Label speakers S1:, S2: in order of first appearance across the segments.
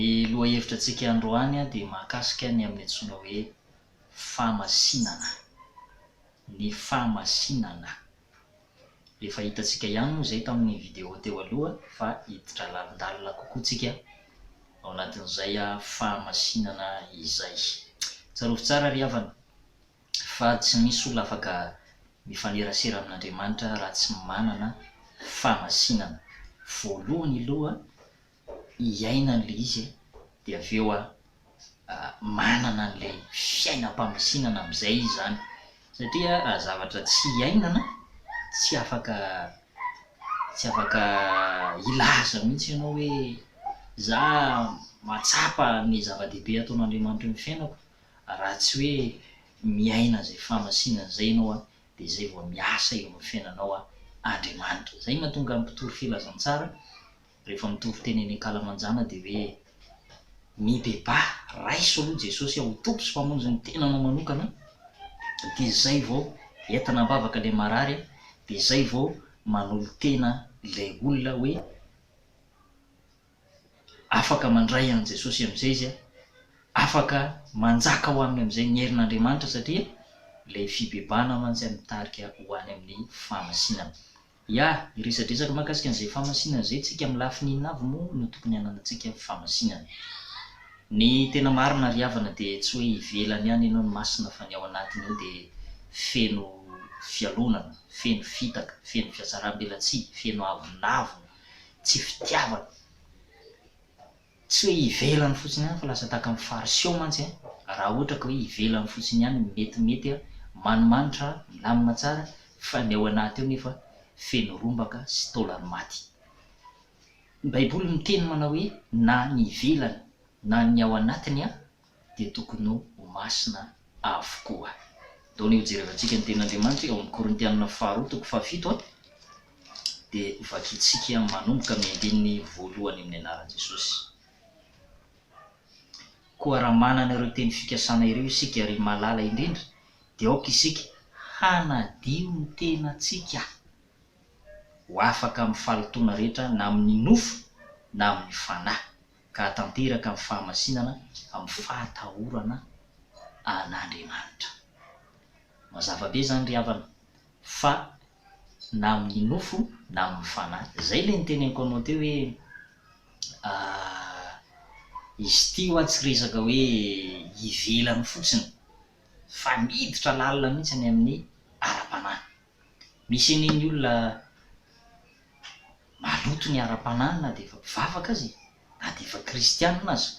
S1: Ny lohahevitra antsika androany dia mahakasika ny amin'ny antsoina hoe fahamasinana. Ny fahamasinana. Efa hitantsika ihany moa izay tamin'ny video teo aloha fa hiditra lalindalina kokoa tsika ao anatin'izay fahamasinana izay. Tsarovy tsara ry havana fa tsy misy olona afaka mifanerasera amin'Andriamanitra raha tsy manana fahamasinana. Voalohany aloha hiaina an'ilay izy dia avy eo manana an'ilay fiainam-pamasinana amin'izay izy izany. Satria raha zavatra tsy iainana, tsy afaka tsy afaka hilaza mihitsy ianao hoe za mahatsapa ny zava-dehibe ataon'Andriamanitra eo amin'ny fiainako raha tsy hoe miaina izay fahamasinana izay ianao dia izay vao miasa eo amin'ny fiainanao Andriamanitra. Izay mahatonga ny mpitory filazantsara Rehefa mitory teny eny ankalamanjana dia hoe mibebaha, raiso aloha Jesosy ho Tompo sy Mpamonjy ny tenanao manokana dia izay vao entina am-bavaka ilay marary dia izay vao manolo-tena ilay olona hoe afaka mandray an'i Jesosy amin'izay izy, afaka manjaka ao aminy amin'izay ny herin'Andriamanitra satria ilay fibebahana mantsy mitarika ho any amin'ny fahamasinana. Ya, hiresadresaka mahakasika an'izay fahamasinana izay tsika amin'ny lafiny inona avy moa no tokony hananantsika fahamasinana? Ny tena marina ry havana dia tsy hoe ivelany ihany ianao no masina fa ny ao anatiny ao dia feno fialonana, feno fitaka, feno fiatsaram-belatsihy, feno avonavona, tsy fitiavana. Tsy hoe ivelany fotsiny ihany fa lasa tahaka ny fariseo mantsy an, raha ohatra ka hoe ivelany fotsiny ihany metimety an, manimanitra, milamina tsara fa ny ao anaty ao nefa feno rombaka sy taolany maty. Ny baiboly miteny manao hoe na ny ivelany na ny ao anatiny an dia tokony ho masina avokoa. Ndao anie hojerevantsika ny tenin'Andriamanitra ao amin'ny Korintianina faharoa toko fahafito a, dia vakintsika manomboka amin'ny andininy voalohany amin'ny anaran'i Jesosy. Koa raha manana ireo teny fikasana ireo isika ry malala indrindra, dia aoka isika hanadio ny tenantsika ho afaka amin'ny fahalotoana rehetra na amin'ny nofo na amin'ny fanahy. ka hahatanteraka ny fahamasinana amin'ny fahatahorana an'Andriamanitra. Mazava be izany ry havana fa na amin'ny nofo na amin'ny fanahy. Izay ilay niteneniko anao teo hoe izy ity hoa tsy resaka hoe ivelany fotsiny fa miditra lalina mihitsy any amin'ny ara-panahy. Misy anie ny olona maloto ny ara-panahy na dia efa mpivavaka aza e, na dia efa kristianina aza,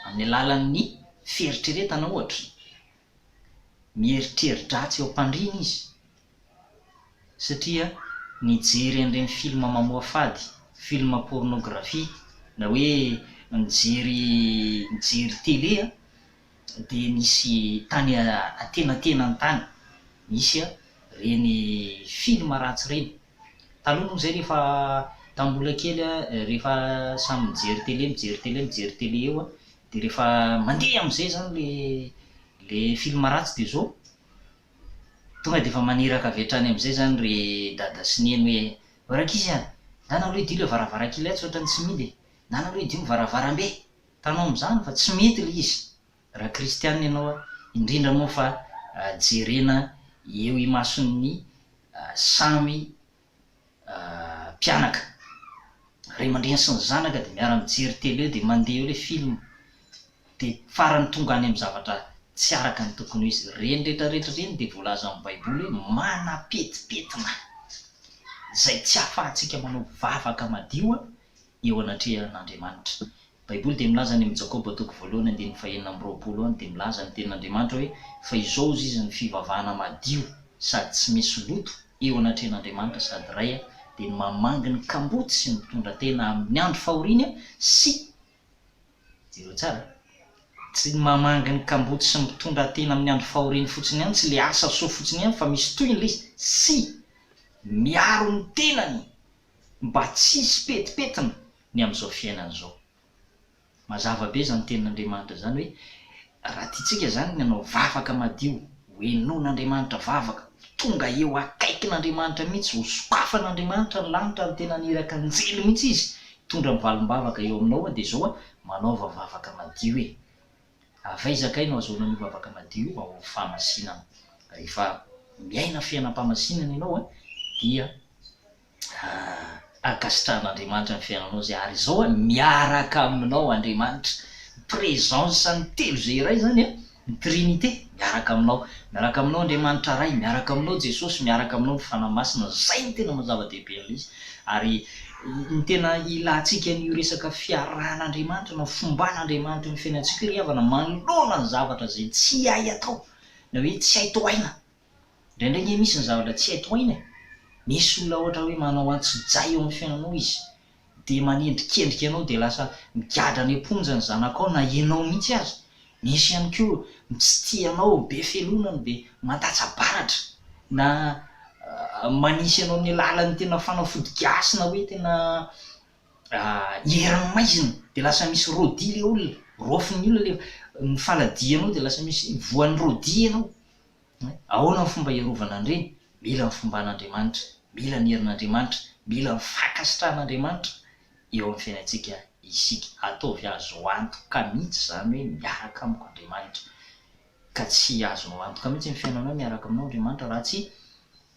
S1: amin'ny alalan'ny fieritreretana ohatra, mieritreri-dratsy eo am-pandriana izy satria nijery an'ireny film mamoafady, film pornographie, na hoe nijery nijery télé dia nisy tany antenatenany tany nisy ireny film ratsy ireny. Taloha moa izay rehefa tamin'ny mbola kely rehefa samy mijery télé mijery télé mijery télé eo dia rehefa mandeha amin'izay izany le le film ratsy dia izao tonga dia efa maniraka avy hatrany amin'izay izany ry dada sy neny hoe ô rankizy a! ndana aloha hidio ilay varavarankely atsy ohatran'ny tsy mihidy e! ndana aloha hidio ny varavarambe! Tanao amin'izany fa tsy mety ilay izy raha kristianina ianao indrindra moa fa jerena eo imason'ny samy mpianaka. Ray aman-dreny sy ny zanaka dia miara-mijery télé dia mandeha eo ilay film dia farany tonga any amin'ny zavatra tsy araka ny tokony ho izy. Ireny rehetra rehetra ireny dia voalazan'ny baiboly hoe manapetipetina izay tsy ahafahantsika manao vavaka madio eo anatrehan'Andriamanitra. Baiboly dia milaza any amin'ny Jakoba toko voalohany andininy fahenina amby roapolo any dia milaza ny tenin'Andriamanitra hoe fa izao hozy izy ny fivavahana madio sady tsy misy loto eo anatrehan'Andriamanitra sady Ray dia ny mamangy ny kamboty sy ny mpitondra tena amin'ny andro fahoriany sy jereo tsara tsy ny mamangy ny kamboty sy ny mpitondra tena amin'ny andro fahoriany fotsiny ihany tsy le asa soa fotsiny ihany fa misy tohiny ilay izy sy miaro ny tenany mba tsy hisy petipetina ny amin'izao fiainana izao. Mazava be izany tenin'Andriamanitra izany hoe raha tiantsika izany ny hanao vavaka madio, ho henoin'Andriamanitra vavaka, ho tonga eo akaikin'Andriamanitra mihitsy, ho sokafan'Andriamanitra ny lanitra ary tena haniraka anjely mihitsy Izy hitondra ny valim-bavaka eo aminao dia izao Manaova vavaka madio e! Avy aiza kay no azahoana an'io vavaka madio io? Ao amin'ny fahamasinana. Rehefa miaina fiainam-pahamasinana ianao dia ankasitrahan'Andriamanitra ny fiainanao izay ary izao miaraka aminao Andriamanitra. Présence ny telo izay iray izany an, ny Trinité miaraka aminao. Miaraka aminao Andriamanitra Ray, miaraka aminao Jesosy, miaraka aminao ny Fanahy Masina. Izay no tena maha zava-dehibe an'ilay izy. Ary ny tena ilantsika an'io resaka fiarahan'Andriamanitra na fomban'Andriamanitra eo amin'ny fiainantsika io ry havana, manoloana ny zavatra izay tsy hay atao na hoe tsy hay tohaina. Indraindray ange misy ny zavatra tsy hay tohaina e! Misy olona ohatra hoe manao antsojay eo amin'ny fiainanao izy, dia manendrikendrika anao dia lasa migadra any am-ponja ny zanakao na ianao mihitsy aza. Misy ihany koa ny tsy tia anao, be felonana dia mandatsa-baratra na manisy anao amin'ny alalan'ny tena fanafody gasy na hoe tena herin'ny maizina dia lasa misy rôdy ilay olona, raofin'ny olona ilay ny faladianao dia lasa misy voan'ny rôdy ianao. Ahoana ny fomba hiarovana an'ireny? Mila ny fomban'Andriamanitra, mila ny herin'Andriamanitra, mila ny fankasitrahan'Andriamanitra eo amin'ny fiainantsika isika. Ataovy azo antoka mihitsy izany hoe miaraka amiko Andriamanitra. Ka tsy azonao antoka mihitsy ny fiainanao hoe miaraka aminao Andriamanitra raha tsy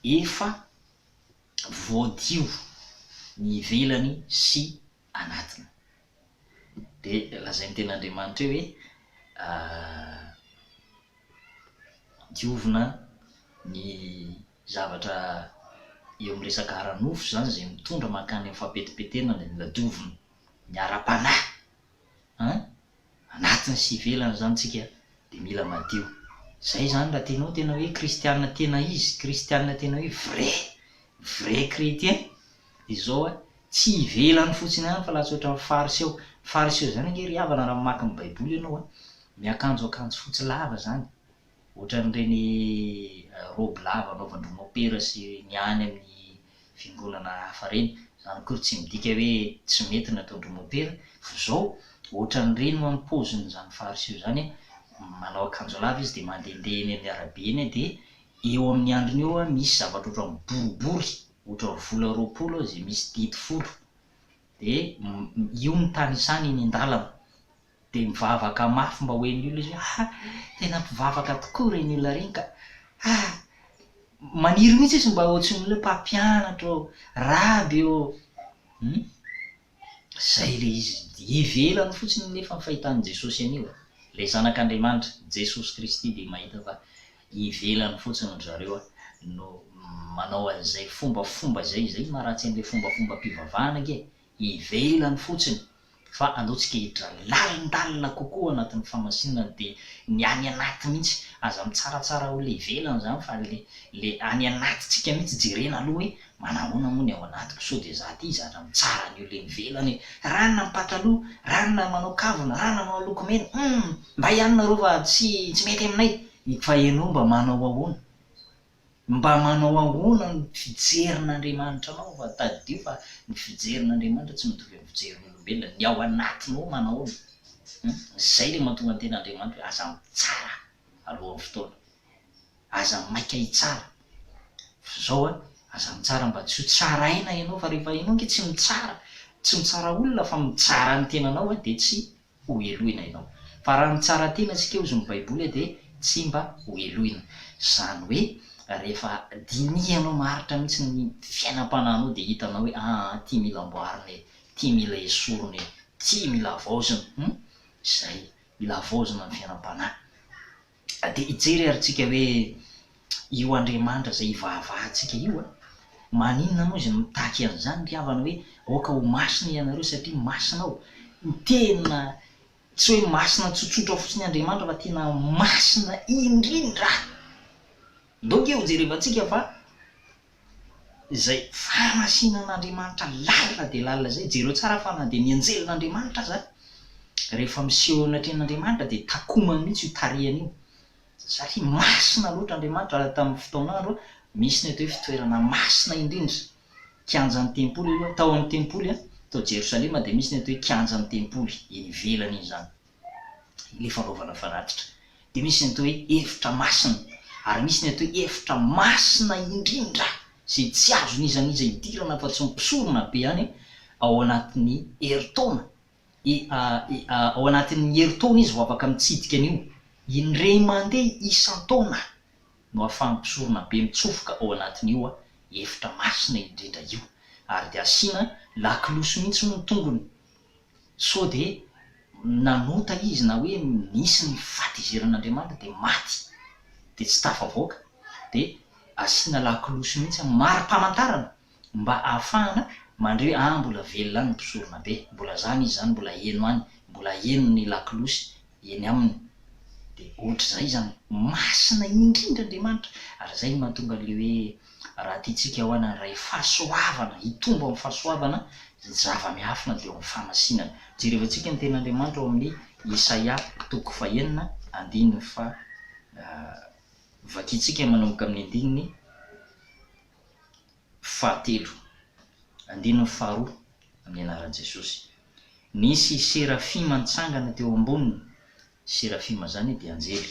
S1: efa voadio ny ivelany sy anatiny. Dia lazain'ny Tenin'Andriamanitra eo hoe diovina ny zavatra eo amin'ny resaka ara-nofo izany izay mitondra mankany amin'ny fampetipetenana dia mila diovina ny ara-panahy an! anatiny sy ivelany izany tsika dia mila madio. Izay izany raha tianao tena hoe kristiana tena izy, kristiana tena hoe vrai, vrai chrétien dia izao an, tsy ivelany fotsiny ihany fa lasa ohatran'ny fariseo. Ny fariseo izany ange ry havana raha mamaky ny baiboly ianao an, miakanjo akanjo fotsy lava izany, ohatran'ireny robe lava anaovan-dry mopera sy ny any amin'ny fiangonana hafa ireny, izany akory tsy midika hoe tsy mety ny ataon-dry mopera, fa izao ohatran'ireny ho'a ny paozin'izany fariseo izany an, manao akanjo lava izy dia mandehandeha eny amin'ny arabe eny dia eo amin'ny andriny eo misy zavatra ohatran'ny boribory, ohatran'ny vola 20 izay misy didy folo, dia io no tanisany eny an-dalana. Dia mivavaka mafy mba ho henon'ny olona izy hoe ah! tena mpivavaka tokoa ireny olona ireny ka! ah! Maniry mihitsy izy mba ho antsoin'ny olona hoe mpampianatra ô, raby ô! Hum? Izay ilay izy. Ivelany fotsiny nefa ny fahitan'i Jesosy an'io e. Ilay Zanak'Andriamanitra, Jesosy Kristy dia mahita fa ivelany fotsiny ry zareo no manao an'izay fombafomba izay. Izay no maharatsy an'ilay fombafombam-pivavahana ange e. ivelany fotsiny fa andao tsika hiditra lalindalina kokoa anatin'ny famasinana dia ny any anaty mihitsy, aza mitsaratsara olona ivelany izany fa le le any anatintsika mihitsy jerena aloha hoe manahoana moa ny ao anatiko sao dia za ty zatra mitsara ny olona eny ivelany e, ranona mipataloha, ranona manao kavina, ranona manao lokomena, humm mba ihany nareo fa tsy tsy mety aminay, fa ianao mba manao ahoana? Mba manao ahoana ny fijerin'Andriamanitra anao fa tadidio fa ny fijerin'Andriamanitra tsy mitovy amin'ny fijerin'olombelona, ny ao anatinao manao ahoana? Hum, izay ilay mahatonga ny tenin'Andriamanitra hoe aza mitsara alohan'ny fotoana, aza maika hitsara, fa izao an, aza mitsara mba tsy ho tsaraina ianao fa rehefa ianao ange tsy mitsara, tsy mitsara olona fa mitsara ny tenanao an dia tsy ho helohina ianao. Fa raha mitsara tena isika hozy ny baiboly dia tsy mba ho helohina. Izany hoe rehefa dinihanao maharitra mihitsy ny fiainam-panahinao dia hitanao hoe aa ity mila amboarina e, ity mila esorina e, ity mila havaozina. Hum? Izay, mila havaozina ny fiainam-panahy. Dia hijery ary tsika hoe io Andriamanitra izay ivavahantsika io an, maninona moa izy no mitaky an'izany ry havana hoe aoka ho masina ianareo satria masina aho. Ny tena tsy hoe masina tsotsotra fotsiny Andriamanitra fa tena masina indrindra. Ndao nge ho jerevantsika fa izay fahamasinan'Andriamanitra lalina dia lalina izay, jereo tsara fa na dia ny anjelin'Andriamanitra aza rehefa miseho eo anatrehan'Andriamanitra dia takomany mihitsy io tarehiny io satria masina loatra Andriamanitra ary tamin'ny fotoan'andro misy ny atao hoe fitoerana masina indrindra, kianjan'ny tempoly aloha, tao amin'ny tempoly tao Jerosalema dia misy ny atao hoe kianjan'ny tempoly eny ivelany iny izany. ilay fanaovana fanatitra. Dia misy ny atao hoe efitra masina, ary misy ny atao hoe efitra masina indrindra, izay tsy azon'iza n'iza idirana afa-tsy ny mpisorona be ihany ao anatin'ny herintaona. Ao anatin'ny herintaona izy vao afaka mitsidika an'io. Indray mandeha isan-taona no ahafahan'ny mpisoronabe mitsofoka ao anatin'io efitra masina indrindra io. Ary dia asiana lakolosy mihitsy moa ny tongony. Sao dia nanota izy na hoe nisy ny fahatezeran'Andriamanitra dia maty dia tsy tafavoaka. Dia asiana lakolosy mihitsy mari-pamantarana mba ahafahana mandre hoe ah mbola velona any ny mpisoronabe, mbola zany izy zany, mbola heno any, mbola heno ny lakolosy eny aminy. Dia ohatr'izay izany. Masina indrindra Andriamanitra. Ary izay no mahatonga an'ilay hoe raha tiantsika ho ana ny Ray fahasoavana, hitombo amin'ny fahasoavana, ny zava-miafina dia ao amin'ny fahamasinana. Jerevantsika ny tenin'Andriamanitra ao amin'ny Isaia toko fahenina andininy faha vakintsika manomboka amin'ny andininy fahatelo, andininy faharoa, amin'ny anaran'i Jesosy. Nisy serafima nitsangana teo amboniny, serafima izany dia anjely,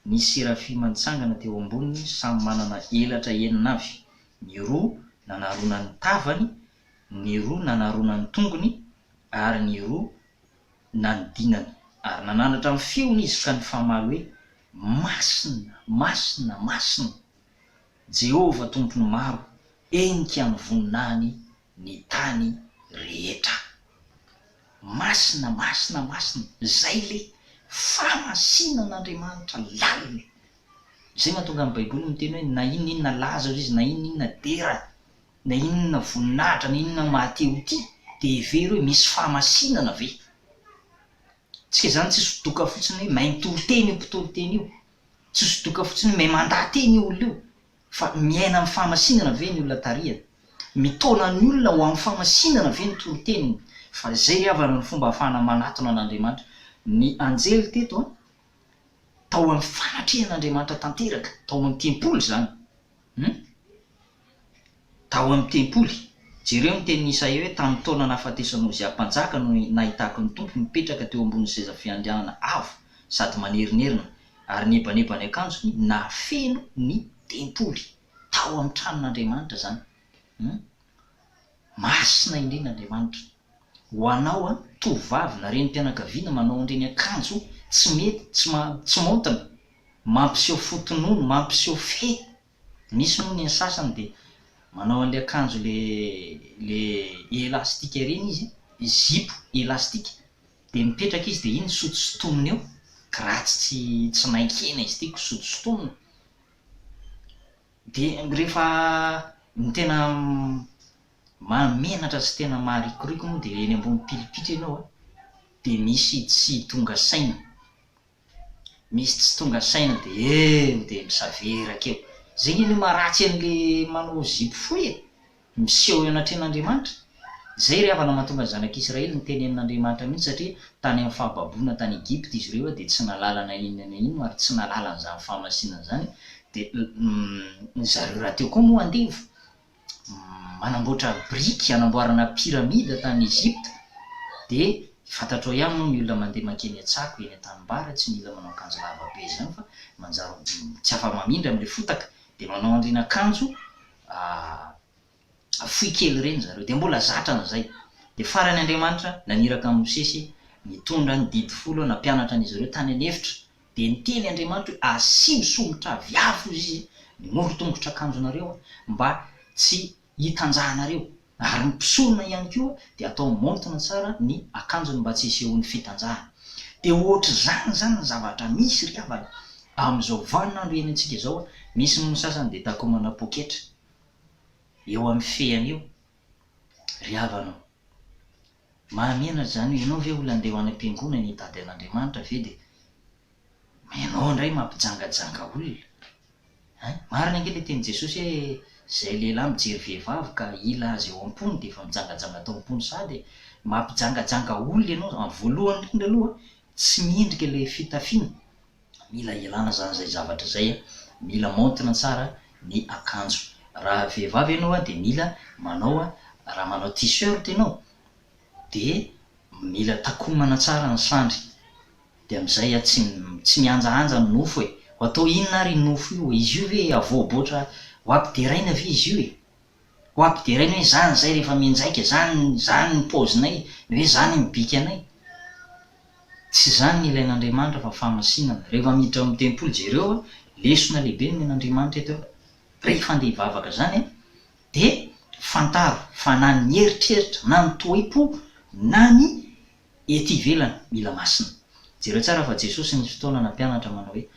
S1: nisy serafima nitsangana teo amboniny samy manana elatra enina avy, ny roa nanarona ny tavany, ny roa nanarona ny tongony, ary ny roa nanidinany. Ary nanandratra ny feony izy ka nifamaly hoe, Masina, masina, masina! Jehovah Tompon'ny maro, henika ny voninahiny ny tany rehetra. Masina, masina, masina, izay le fahamasinan'Andriamanitra lalina. Izay mahatonga ny Baiboly miteny hoe na inona inona laza hozy izy, na inona inona dera, na inona voninahitra, na inona maha te ho tia, dia hevero hoe misy fahamasinana ve? Tsika izany tsy sodoka fotsiny hoe mahay mitory teny io mpitory teny io. Tsy sodoka fotsiny hoe mahay mandaha-teny io olona io. Fa miaina amin'ny fahamasinana ve ny olona tarihany? Mitaona ny olona ho amin'ny fahamasinana ve ny toriteniny? Fa izay ry havana no fomba ahafahana manatona an'Andriamanitra. Ny anjely teto an, tao amin'ny fanatrehan'Andriamanitra tanteraka, tao amin'ny tempoly izany. Hum? Tao amin'ny tempoly. Jereo ny tenin'i Isaia hoe, Tamin'ny taona nahafatesan'i Ozia mpanjaka no nahitako ny Tompo mipetraka teo ambonin'ny seza fiandrianana avo sady manerinerina, ary nihebaneba ny akanjony nahafeno ny tempoly. Tao amin'ny tranon'Andriamanitra izany. Hum? Masina indrindra Andriamanitra. Ho anao an, tovovavy na renim-pianakaviana manao an'ireny akanjo tsy mety, tsy ma, tsy maontina, mampiseho foto-nono, mampiseho fe. Misy moa ny sasany dia manao an'ilay akanjo le le elastique ireny izy, zipo elastique, dia mipetraka izy dia iny sotosotomina eo, kiratsy tsy tsy naikena izy ity ko sotosotomina. Dia rehefa ny tena mahamenatra sy tena maharikoriko moa dia eny ambony pilipitra ianao an, dia misy tsy tonga saina. Misy tsy tonga saina dia eo dia misaveraka eo. Zay nge no maharatsy an'le manao zipo fohy e! Miseho eo anatrehan'Andriamanitra. Zay ry havana mahatonga ny zanak'Israely nitenenin'Andriamanitra mihitsy satria tany amin'ny fahababoana tany Egypta izy ireo dia tsy nahalala na inona na inona ary tsy nahalala an'izany fahamasinana izany dia ny zareo rahateo koa moa andevo. manamboatra biriky hanamboarana pyramide tany Egypte dia fantatrao ihany moa ny olona mandeha mankeny an-tsako eny an-tanimbary tsy mila manao akanjo lava be izany fa manjary tsy afa-mamindra amin'ilay fotaka dia manao an'ireny akanjo fohy kely ireny zareo dia mbola zatra an'izay dia farany Andriamanitra naniraka an'i Mosesy nitondra ny didy folo nampianatra an'izy ireo tany an'efitra Dia niteny Andriamanitra hoe, Asio somotra aviavy, hozy Izy, ny moron-tongotr'akanjonareo, mba tsy hitanjahanareo. Ary ny mpisorona ihany koa dia atao maontina tsara ny akanjony mba tsy hisehoan'ny fitanjahana. Dia ohatr'izany izany ny zavatra misy ry havana, amin'izao vaninandro iainantsika izao, misy moa ny sasany dia takomana poketra eo amin'ny fehany eo, ry havana ô. Mahamenatra izany hoe ianao ve olona andeha ho any am-piangonana hitady an'Andriamanitra ve dia ianao indray mampijangajanga olona hein? Marina ange ilay tenin'i Jesosy hoe izay lehilahy mijery vehivavy ka hila azy ao am-pony dia efa mijangajanga tao am-pony sahady e! Mampijangajanga olona ianao, amin'ny voalohany indrindra aloha tsy mendrika ilay fitafiana, Mila ialana zany zay zavatra zay a! Mila maontina tsara ny akanjo. Raha vehivavy ianao a dia mila manao a, raha manao t-shirt ianao dia mila takomana tsara ny sandry dia amin'izay a tsy tsy mihanjahanja ny nofo e! Ho atao inona ary io nofo io e? Izy io ve avoaboatra ho ampideraina ve izy io e? Ho ampideraina hoe zany zay rehefa mianjaika, zany zany ny paozinay, ny hoe zany ny bikanay. Tsy izany ny ilain'Andriamanitra fa fahamasinana. Rehefa miditra ao amin'ny tempoly, jereo a, lesona lehibe nomen'Andriamanitra eto eo. Rehefa andeha hivavaka izany a, dia fantaro fa na ny eritreritra, na ny toe-po, na ny ety ivelany mila masina. Jereo tsara fa Jesosy nisy fotoana nampianatra manao hoe,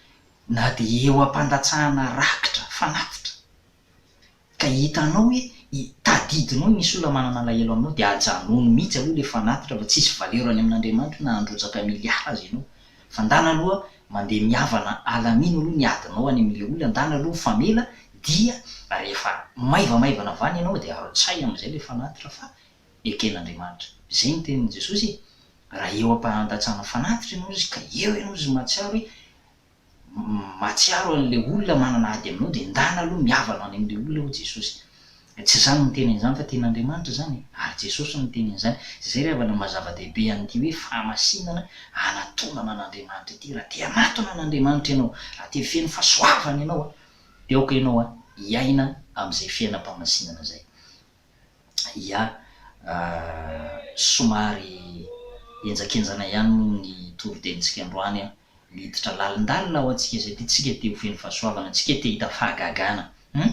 S1: na dia eo am-pandatsahana rakitra, fanatitra, Ka hitanao hoe tadidinao hoe misy olona manana alahelo aminao dia ajanony mihitsy aloha ilay fanatitra fa tsisy valeur any amin'Andriamanitra io na handrotsaka milliard aza ianao. Fa ndana aloha mandeha mihavana alamino aloha ny adinao any amin'ilay olona ndana aloha mifamela dia rehefa maivamaivana avy any ianao dia arotsay amin'izay ilay fanatitra fa eken'Andriamanitra. Izay no tenin'i Jesosy e! Raha eo am-pahandatsana fanatitra ianao izy ka eo ianao izy mahatsiaro hoe mahatsiaro an'ilay olona manana ady aminao dia ndana aloha mihavana any amin'ilay olona hoy Jesosy. Tsy izaho no miteny an'izany fa tenin'Andriamanitra izany e! Ary Jesosy no niteny an'izany. Izay ry havana maha zava-dehibe an'ity hoe fahamasinana hanatonana an'Andriamanitra ity. Raha te hanatona an'Andriamanitra ianao, raha te feno fahasoavana ianao dia aoka ianao hiaina amin'izay fiainam-pahamasinana izay. Ya, somary henjakenjana ihany moa ny toritenintsika androany an! Miditra lalindalina ao antsika izay tiantsika te ho feno fahasoavana, antsika te hahita fahagagana. Hum?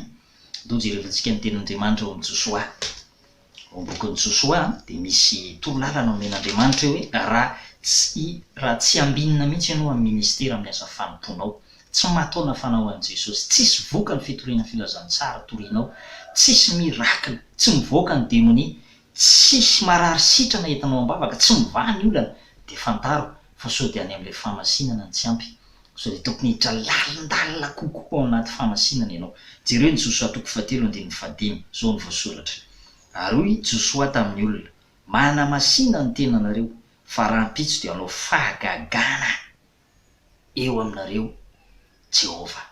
S1: Ndao jerevantsika ny tenin'Andriamanitra ao amin'ny Josoa. Ao amin'ny bokin'i Josoa dia misy torolalana omen'Andriamanitra eo hoe raha tsy raha tsy ambinina mihitsy ianao amin'ny ministera amin'ny asa fanompoanao, Tsy mataona fanao an'i Jesosy. Tsisy vokany fitoriana filazantsara torianao. Tsisy miracle. Tsy mivoaka ny demonia. Tsisy marary sitrana entinao am-bavaka. Tsy mivaha ny olana. Dia fantaro fa sao dia any amin'ilay fahamasinana no tsy ampy. Sao dia tokony hiditra lalindalina kokoa ao anaty fahamasinana ianao. Jereo ny Josoa toko fahatelo andininy fahadimy. Izao no voasoratra. Ary hoy Josoa tamin'ny olona, Manamasina ny tenanareo, fa rahampitso dia hanao fahagagana. eo aminareo Jehovah.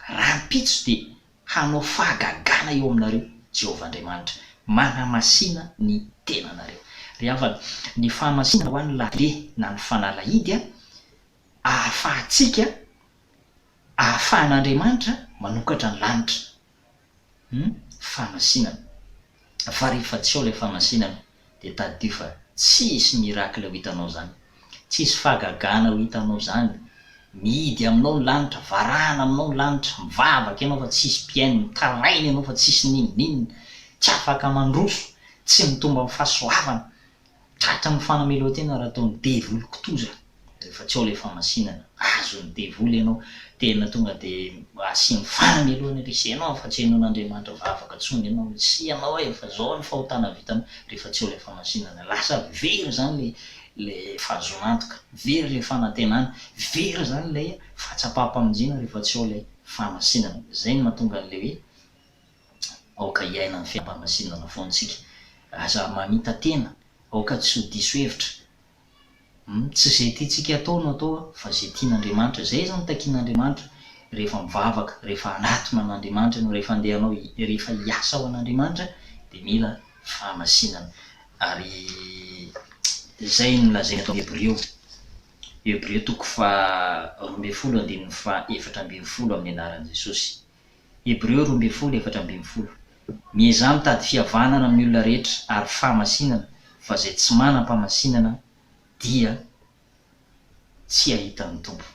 S1: Rahampitso dia hanao fahagagana eo aminareo Jehovah Andriamanitra. Manamasina ny tenanareo. Ry havana, ny fahamasinana ho an'ny lakile na ny fanalahidy ahafahantsika, ahafahan'Andriamanitra manokatra ny lanitra. Hum fahamasinana. Fa rehefa tsy ao ilay fahamasinana dia tadidio fa tsy hisy miracle ho hitanao izany. Tsy hisy fahagagana ho hitanao izany. Mihidy aminao ny lanitra, varahana aminao ny lanitra, mivavaka ianao fa tsisy mpihaino, mitaraina ianao fa tsisy n'inon'inona, tsy afaka mandroso, tsy mitombo amin'ny fahasoavana. Tratran'ny fanamelohan-tena raha ataon'ny devoly kitoza rehefa tsy ao ilay fahamasinana. Azon'ny devoly ianao, tena tonga dia asiany fanamelohana ery, sy ianao efa tsy henoin'Andriamanitra vavaka intsony ianao, sy ianao efa izao ny fahotana vitanao, rehefa tsy ao ilay fahamasinana. Lasa very izany ilay ilay fahazoana antoka, very ilay fanantenana, very izany ilay fahatsapam-pamonjena rehefa tsy ao ilay fahamasinana. Izay no mahatonga an'ilay hoe Aoka hiaina ny fiainam-pahamasinana foana isika. Aza mamita-tena, aoka tsy ho diso hevitra. Hum, tsy izay tiantsika atao no atao fa izay tian'Andriamanitra. Izay izany no takian'Andriamanitra rehefa mivavaka, rehefa hanatona an'Andriamanitra ianao, rehefa handeha hanao, rehefa hiasa ho an'Andriamanitra dia mila fahamasinana. Ary izay no lazainy ato amin'ny Hebreo, Hebreo toko faha 12 andininy faha 14 amin'ny anaran'i Jesosy. Hebreo 12 14 Miezaha mitady fihavanana amin'ny olona rehetra ary fahamasinana, fa izay tsy manam-pahamasinana dia tsy hahita ny Tompo.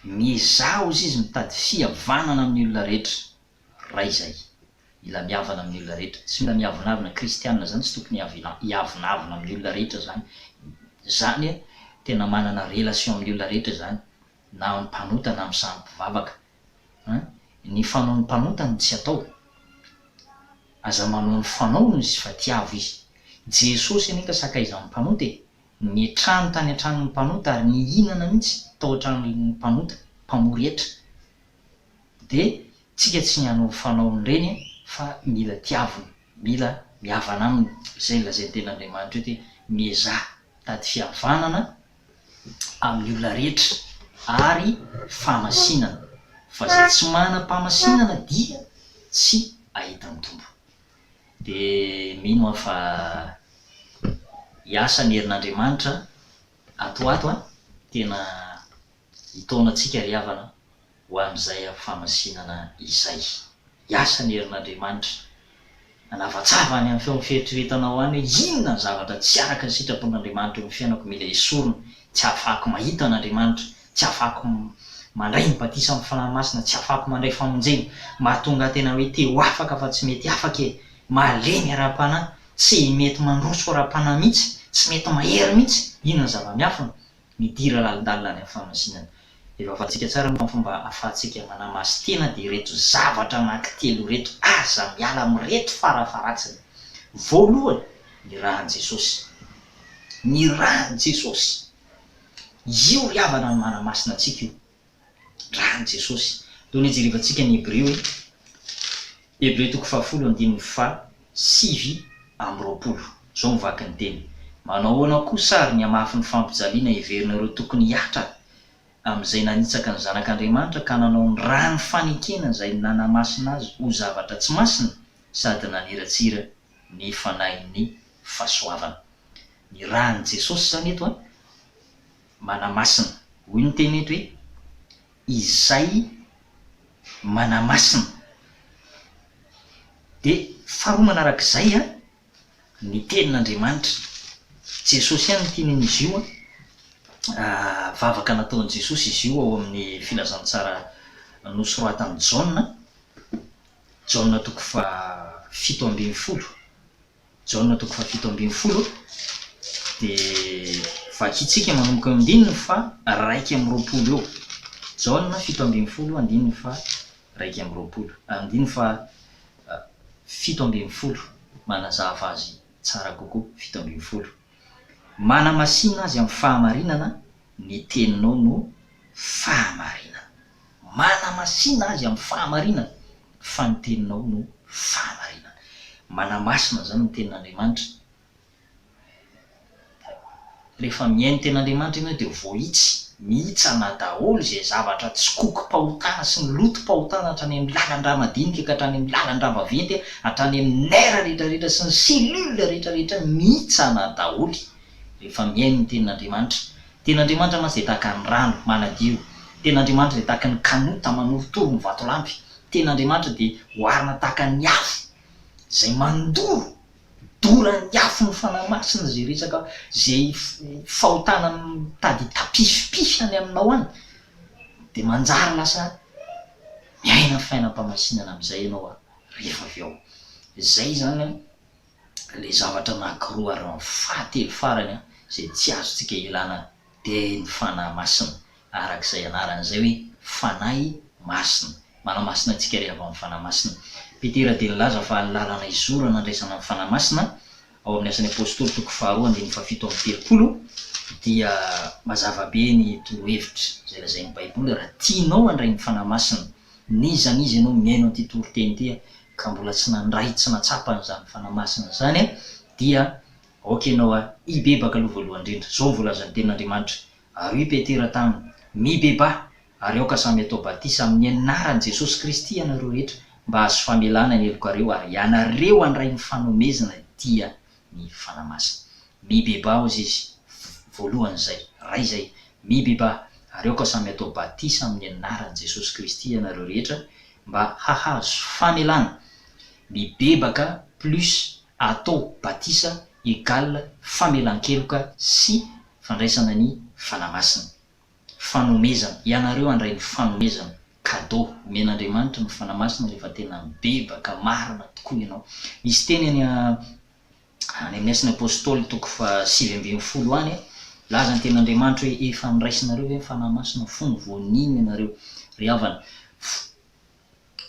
S1: Miezaha hozy izy mitady fihavanana amin'ny olona rehetra, ray izay. Mila mihavana amin'ny olona rehetra. Tsy mila miavonavona, kristiana izany tsy tokony hiavonavona amin'ny olona rehetra izany. Izany tena manana relation amin'ny olona rehetra izany. na amin'ny mpanota na amin'ny samy mpivavaka an! Ny fanaon'ny mpanota no tsy atao. Aza manao ny fanaony izy fa tiavo izy. Jesosy anie ka sakaizan'ny mpanota e! Nitrano tany an-tranon'ny mpanota ary nihinana mihitsy tao an-tranon'ny mpanota, mpamory hetra. Dia tsika tsy ny hanao fanaon'ireny fa mila tiavina, mila mihavana aminy. Izay no lazain'ny tenin'Andriamanitra eto hoe miezaha mitady fihavanana amin'ny olona rehetra ary fahamasinana, fa izay tsy manam-pahamasinana dia tsy hahita ny Tompo. Dia mino aho fa hiasa ny herin'Andriamanitra ato ho ato an, tena hitaona antsika ry havana ho amin'izay fahamasinana izay. Hiasa ny herin'Andriamanitra. Hanavatsava any amin'ny feon'ny fieritreretanao any hoe inona ny zavatra tsy araka ny sitrapon'Andriamanitra eo amin'ny fiainako mila esorina, tsy ahafahako mahita an'Andriamanitra, tsy ahafahako mandray ny batisa amin'ny Fanahy Masina, tsy ahafahako mandray famonjena, mahatonga ahy tena hoe te ho afaka fa tsy mety afaka e, malemy ara-panahy, tsy mety mandroso ara-panahy mihitsy, tsy mety mahery mihitsy, inona ny zava-miafina? Midira lalindalina any amin'ny fahamasinana. Efa fantatsika tsara moa fa ny fomba ahafahantsika manamasin-tena dia ireto zavatra anankitelo ireto, aza miala amin'ireto farafaharatsiny. Voalohany, ny ràn'i Jesosy. Ny ràn'i Jesosy. Io ry havana no manamasina antsika io. Ràn'i Jesosy. Ndao anie jerevantsika ny Hebreo e. Hebreo toko fahafolo andininy faha 29. Izao no vaky ny teny, Manao ahoana kosa àry ny hamafin'ny fampijaliana heverinareo tokony hihatra amin'izay nanitsaka ny Zanak'Andriamanitra ka nanao ny ràn'ny fanekena izay nanamasina azy ho zavatra tsy masina sady naniratsira ny fanahin'ny fahasoavana. Ny ràn'i Jesosy izany eto an, manamasina. Hoy ny teny eto hoe, izay manamasina. Dia faharoa manarak'izay an, ny tenin'Andriamanitra. Jesosy ihany no tian'izy io an, vavaka nataon'i Jesosy izy io ao amin'ny filazantsara nosoratan'i Jaona, Jaona toko faha 17. Jaona toko fahafito ambinifolo dia vakintsika manomboka eo andininy faha 21 eo. Jaona 17 andininy faha 21, andininy faha 17 manazava azy tsara kokoa, 17. Manamasina azy amin'ny fahamarinana, ny teninao no fahamarinana. Manamasina azy amin'ny fahamarinana, fa ny teninao no fahamarinana. Manamasina izany ny tenin'Andriamanitra. Rehefa mihaino ny tenin'Andriamanitra ianao dia voahitsy, mihitsana daholo izay zavatra tsikokim-pahotana sy ny lotom-pahotana hatrany amin'ny lalan-drà madinika ka hatrany amin'ny lalan-drà vaventy, hatrany amin'ny nerf rehetrarehetra sy ny cellules rehetrarehetra, mihitsana daholo rehefa mihaino ny tenin'Andriamanitra. Tenin'Andriamanitra mantsy dia tahaka ny rano manadio. Tenin'Andriamanitra dia tahaka ny kanota manorotoro ny vatolampy. Tenin'Andriamanitra dia oharina tahaka ny afo izay mandoro, doran'ny afon'ny Fanahy Masina izay resaka, izay fahotana mitady hitapifipify any aminao any, dia manjary lasa miaina fiainam-pahamasinana amin'izay ianao rehefa avy eo. Izay izany an. Ilay zavatra anankiroa ary ny fahatelo farany izay tsy azontsika ialana dia ny Fanahy Masina, araka izay anarany izay hoe Fanahy Masina. Manamasina antsika re avy amin'ny Fanahy Masina. Petera dia nilaza fa ny lalana hizorana handraisana ny Fanahy Masina, ao amin'ny Asan'ny Apostoly toko faharoa andininy fahafito amby telopolo, dia mazava be ny torohevitra izay lazain'ny Baiboly raha tianao handray ny Fanahy Masina. N'iza n'iza ianao mihaino an'ity toriteny ity ka mbola tsy nandray, tsy nahatsapa an'izany Fanahy Masina izany dia aoka ianao hibebaka aloha voalohany indrindra. Izao no voalazan'ny Tenin'Andriamanitra, Ary hoy Petera taminy, Mibebaha, ary aoka samy hatao batisa amin'ny anaran'i Jesosy Kristy ianareo rehetra, mba hahazo famelana ny helokareo, ary ianareo handray ny fanomezana dia ny Fanahy Masina. Mibebaha, hozy izy, voalohany izay, ray izay, mibebaha, ary aoka samy hatao batisa amin'ny anaran'i Jesosy Kristy ianareo rehetra, mba hahazo famelana, mibebaka plus atao batisa egal famelan-keloka sy fandraisana ny Fanahy Masina. Fanomezana, ianareo handray ny fanomezana, cadeau, omen'Andriamanitra ny Fanahy Masina rehefa tena mibebaka marina tokoa ianao. Misy teny any Any amin'ny Asan'ny Apostoly toko faha 19 any, milaza ny Tenin'Andriamanitra hoe, Efa noraisinareo ve ny Fanahy Masina fony vao nino ianareo? Ry havana,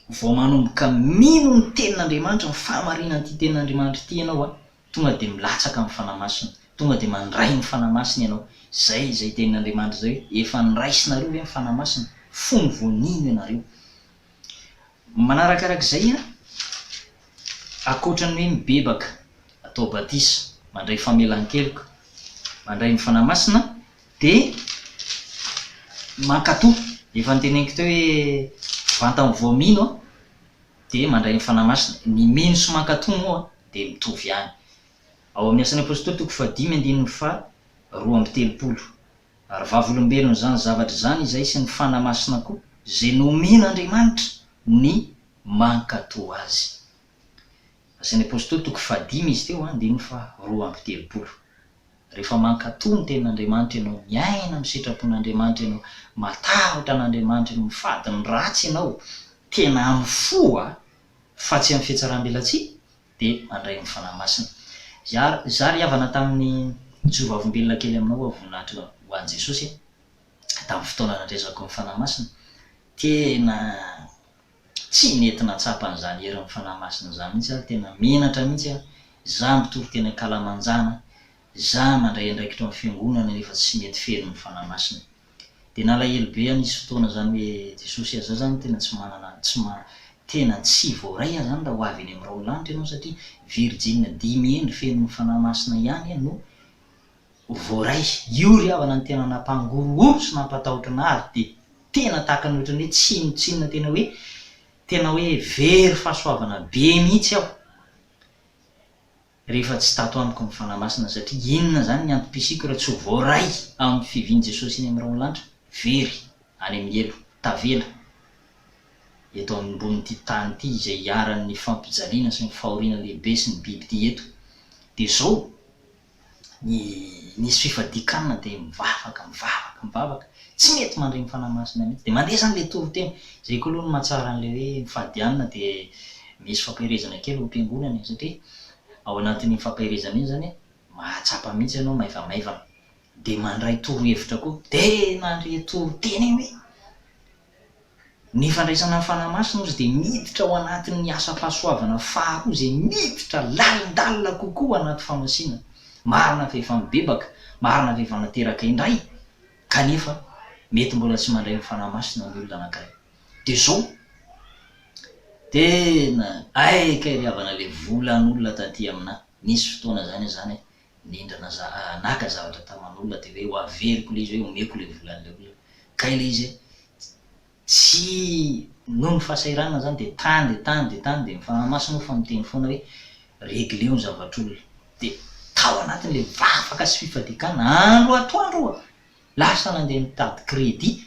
S1: vao manomboka mino ny Tenin'Andriamanitra, ny fahamarinan'ity Tenin'Andriamanitra ity ianao, tonga dia milatsaka amin'ny Fanahy Masina, tonga dia mandray ny Fanahy Masina ianao. Izay izay Tenin'Andriamanitra izay hoe, Efa noraisinareo ve ny Fanahy Masina fony vao nino ianareo? Manarakarak'izay, ankoatra ny hoe mibebaka, atao batisa, mandray famelan-keloka, mandray ny Fanahy Masina, dia mankatò. Efa noteneniko teo hoe vantany vao mino dia mandray ny Fanahy Masina. Ny mino sy mankatò moa dia mitovy ihany. Ao amin'ny Asan'ny Apostoly toko fahadimy andininy faha 32. Ary vavolombelon'izany zavatra izany izahay sy ny Fanahy Masina koa, izay nomen'Andriamanitra ny mankatò Azy. Asan'ny Apostoly toko fahadimy izy teo, andininy faha 32. Rehefa mankatò ny Tenin'Andriamanitra ianao, miaina amin'ny sitrapon'Andriamanitra ianao, matahotra an'Andriamanitra ianao, mifady ny ratsy ianao, tena amin'ny fo fa tsy amin'ny fihatsaram-belatsihy, dia mandray ny Fanahy Masina. Za, za ry havana tamin'ny nijoro vavolombelona kely aminao aho voninahitra ho an'i Jesosy tamin'ny fotoana nandraisako ny Fanahy Masina, tena tsy nety nahatsapa an'izany herin'ny Fanahy Masina izany mihitsy aho, tena menatra mihitsy aho, za mpitory teny ankalamanjana, za mandray andraikitra ao amin'ny fiangonana nefa tsy mety feno ny Fanahy Masina. Dia nalahelo be aho nisy fotoana izany hoe Jesosy a, za zany tena tsy manana, tsy ma, tena tsy voaray aho zany raha ho avy eny amin'ny rahon'ny lanitra ianao satria virjina dimy hendry feno ny Fanahy Masina ihany no voaray. Io ry havana no tena nampangorohoro sy nampatahotra anah ary dia tena tahaka ny ohatran'ny hoe tsinontsinona tena hoe tena hoe very fahasoavana be mihitsy aho. Rehefa tsy tato amiko ny Fanahy Masina satria inona izany ny antom-pisiako raha tsy ho voaray amin'ny fiavian'i Jesosy eny amin'ny rahon'ny lanitra? Very any amin'ny helo, tavela eto ambonin'ity tany ity izay iharan'ny fampijaliana sy ny fahoriana lehibe sy ny bibidia eto. Dia izao ny nisy fifadian-kanina dia mivavaka, mivavaka, mivavaka, tsy mety mandre ny Fanahy Masina mihitsy. Dia mandeha izany ilay toriteny. Izay koa aloha no mahatsara an'ilay hoe mifady hanina dia misy fampaherezana kely ao am-piangonana e, satria ao anatin'iny fampaherezana iny izany mahatsapa mihitsy ianao maivamaivana. Dia mandray torohevitra koa. Dia nandre toriteny iny hoe Ny fandraisana ny Fanahy Masina ozy dia miditra ao anatin'ny asam-pahasoavana faharoa izay miditra lalindalina kokoa anaty famasinana. Marina fa efa mibebaka, marina fa efa nateraka indray, kanefa mety mbola tsy mandray ny Fanahy Masina ny olona anankiray. Dia izao, tena hay kay ry havana ilay volan'olona taty aminà, nisy fotoana izany izany nindrana za naka zavatra taman'olona dia hoe ho averiko ilay izy hoe omeko ilay volan'ilay olona, kay ilay izy Tsy noho ny fahasahiranana zany dia tany dia tany dia tany dia ny Fanahy Masina moa fa miteny foana hoe regleo ny zavatr'olona. Dia tao anatin'ilay vavaka sy fifadian-kanina andro atoandro oa! Lasa nandeha nitady crédit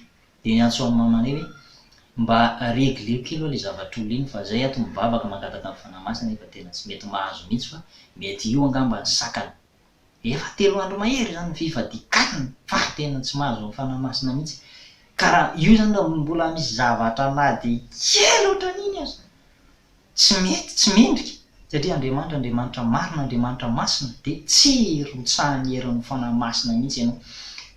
S1: dia niantso an'i mamanay hoe mba regleo kely oa ilay zavatr'olona iny fa zay ato mivavaka mangataka ny Fanahy Masina nefa tena tsy mety mahazo mihitsy fa mety io angamba ny sakana. Efa telo andro mahery izany ny fifadian-kanina fa tena tsy mahazo ny Fanahy Masina mihitsy. Ka raha io izany raha mbola misy zavatra na dia kely ohatran'iny aza tsy mety, tsy mendrika, satria Andriamanitra Andriamanitra marina, Andriamanitra masina dia tsy rotsahan'ny herin'ny Fanahy Masina mihitsy ianao.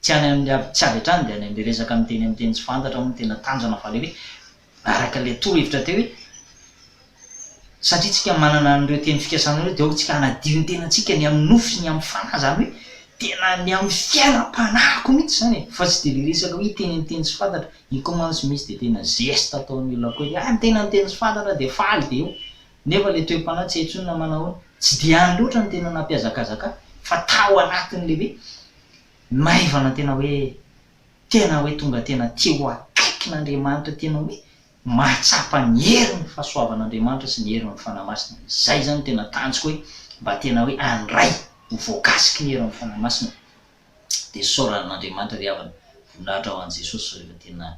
S1: Tsy any amin'ny avy, tsy avy hatrany dia any amin'ilay resaka miteny amin'ny teny tsy fantatra moa no tena tanjona fa ilay hoe araka ilay torohevitra teo hoe Satria tsika manana an'ireo teny fikasana ireo dia aoka tsika hanadio ny tenantsika ny amin'ny nofo sy ny amin'ny fanahy, izany hoe tena ny amin'ny fiainam-panahiko mihitsy izany e, fa tsy dia ilay resaka hoe hiteny amin'ny teny tsy fantatra, iny koa mantsy misy dia tena geste ataon'ny olona koa hoe ah miteny amin'ny teny tsy fantatra dia faly dia eo, nefa ilay toe-panahy tsy hay intsony na manao ahoana, tsy dia any loatra no tena nampihazakazaka ahy fa tao anatin'ilay hoe maivana tena hoe tena hoe tonga tena te ho akaikin'Andriamanitra tena hoe mahatsapa ny herin'ny fahasoavan'Andriamanitra sy ny herin'ny Fanahy Masina. Izay izany no tena tanjoko hoe mba tena hoe handray, ho voakasiky ny herin'ny Fanahy Masina. Dia isaorana an'Andriamanitra ry havana, voninahitra ho an'i Jesosy fa efa tena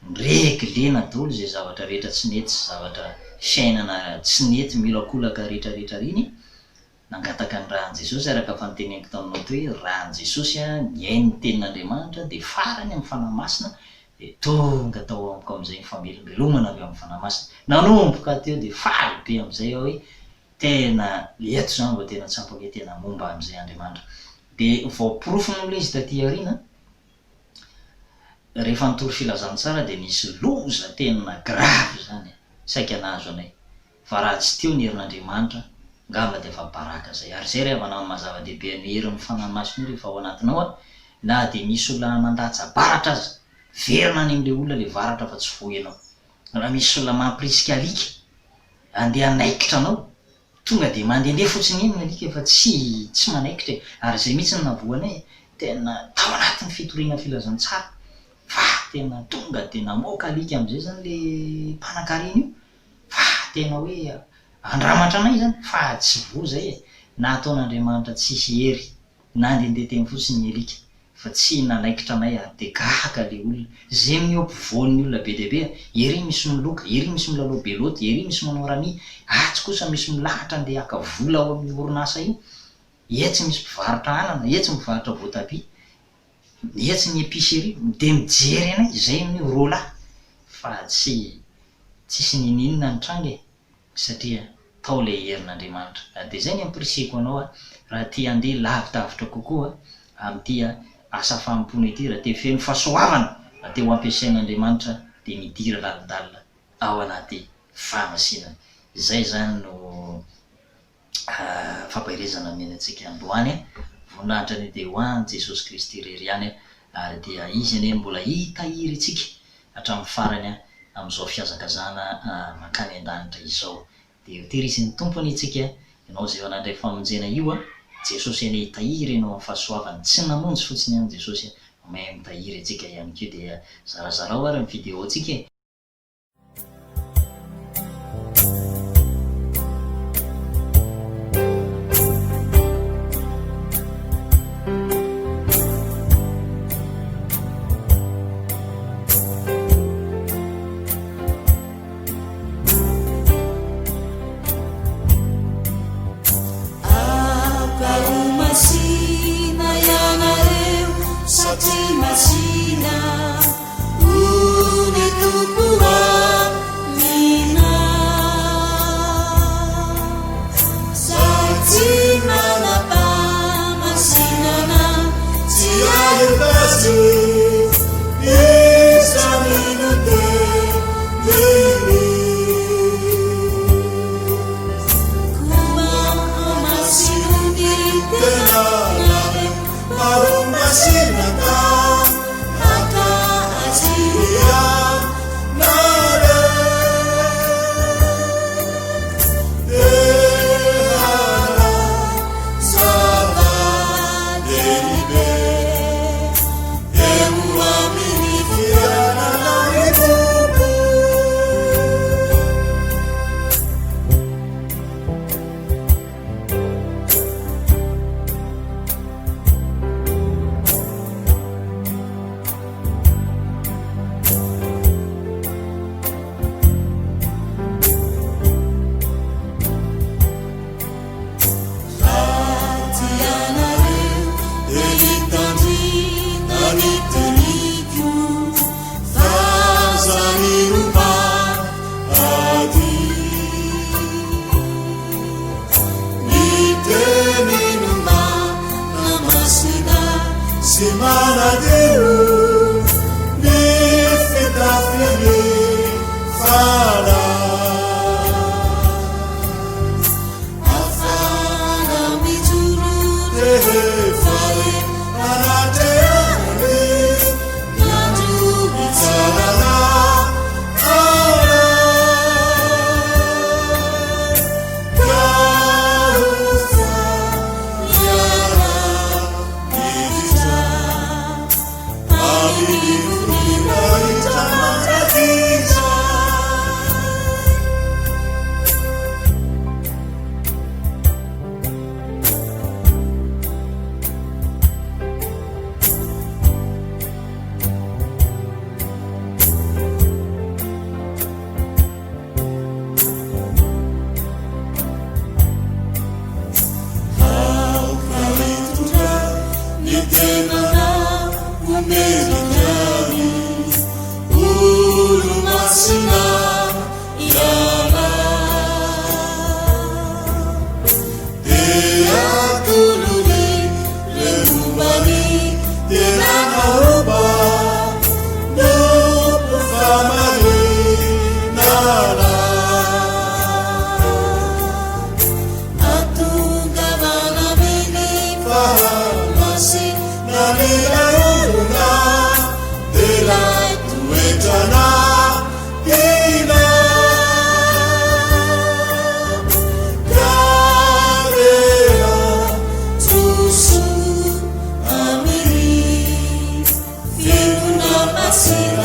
S1: ni-reglena daholo izay zavatra rehetra tsy nety sy zavatra fiainana tsy nety miolakolaka rehetra rehetra ireny. Nangataka ny ràn'i Jesosy araka fa noteneniko taminao teo hoe ràn'i Jesosy nihaino ny tenin'Andriamanitra dia farany amin'ny Fanahy Masina dia tonga tao amiko amin'izay ny famelombelomana avy amin'ny Fanahy Masina. Nanomboka teo dia faly be amin'izay aho hoe tena eto izany vao tena tsapako hoe tena momba amin'izay Andriamanitra. Dia voaporofo moa ilay izy taty aoriana rehefa nitory filazantsara dia nisy loza tena grave izany saika nahazo anay. Fa raha tsy teo ny herin'Andriamanitra, ngamba dia efa baraka zay. Ary zay ry havana ny maha zava-dehibe an'io herin'ny Fanahy Masina io rehefa ao anatinao an, na dia misy olona mandatsa-baratra aza, verina any amin'ilay olona ilay varatra fa tsy voa ianao. Raha misy olona mampirisika alika handeha hanaikitra anao, tonga dia mandehandeha fotsiny eny ny alika fa tsy tsy manaikitra e. Ary izay mihitsy no nahavoa anay e, tena tao anatin'ny fitoriana filazantsara fa tena tonga dia namoaka alika amin'izay izany ilay mpanankarena io, Fa tena hoe andramatra anay izany fa tsy voa izay e! Nataon'Andriamanitra tsisy hery nandendeha teny fotsiny ny alika. Fa tsy nanaikitra anay ary dia gaga le olona. Ze ny eo ampovoan'ny olona be dia be, ery misy miloka, ery misy milalao belote, ery misy manao rami, atsy kosa misy milahatra andeha haka vola ao amin'io orinasa io, etsy misy mpivarotra anana, etsy mivarotra voatabia, etsy ny epicerie, dia mijery anay izay amin'io roa lahy fa tsy tsisy ninininona nitranga e! Satria tao ilay herin'Andriamanitra. Dia izay ny ampirisihiko anao raha te handeha lavidavitra kokoa amin'ity asa fanompoana ity, raha te feno fahasoavana, raha te ho ampiasain'Andriamanitra dia midira lalindalina ao anaty fahamasinana. Izay izany no fampaherezana nomena antsika androany. Voninahitra anie dia ho an'i Jesosy Kristy irery ihany ary dia Izy anie no mbola hitahiry antsika hatramin'ny farany amin'izao fihazakazahana mankany an-danitra izao. Dia ho terizin'ny Tompo anie tsika, ianao izay efa nandray famonjena io a, Jesosy anie hitahiry anao amin'ny fahasoavany, tsy namonjy fotsiny ihany Jesosy a, fa mahay mitahiry antsika ihany koa, dia zarazarao ary ny vidéo tsika e.
S2: Aoka ho masina ianareo satria masina ho ny Tompo Amina. Satria manam-pahamasinana tsy ahita azy iza mino teniny. Koa hamasino ny tenanareo mba ho masina ka haka azy ianareo. Sy manadio ny fitafiany fanahy. Afara mijoro rehefa anatrehany ny andro hitsarana anay. Ka ho miara-miditra amin'ny voninahitra mandrakizay. Aoka hitondra ny tenanao ho mendrika ny olo-masina ianao. Dia atolony ireo momba ny tenanao mba nompo fahamarinana. Atongavana amin'ny fahamasinan'ilay olona, dia ilay toetrana tiana. Ka reha Josoa amin'ny finoana masina.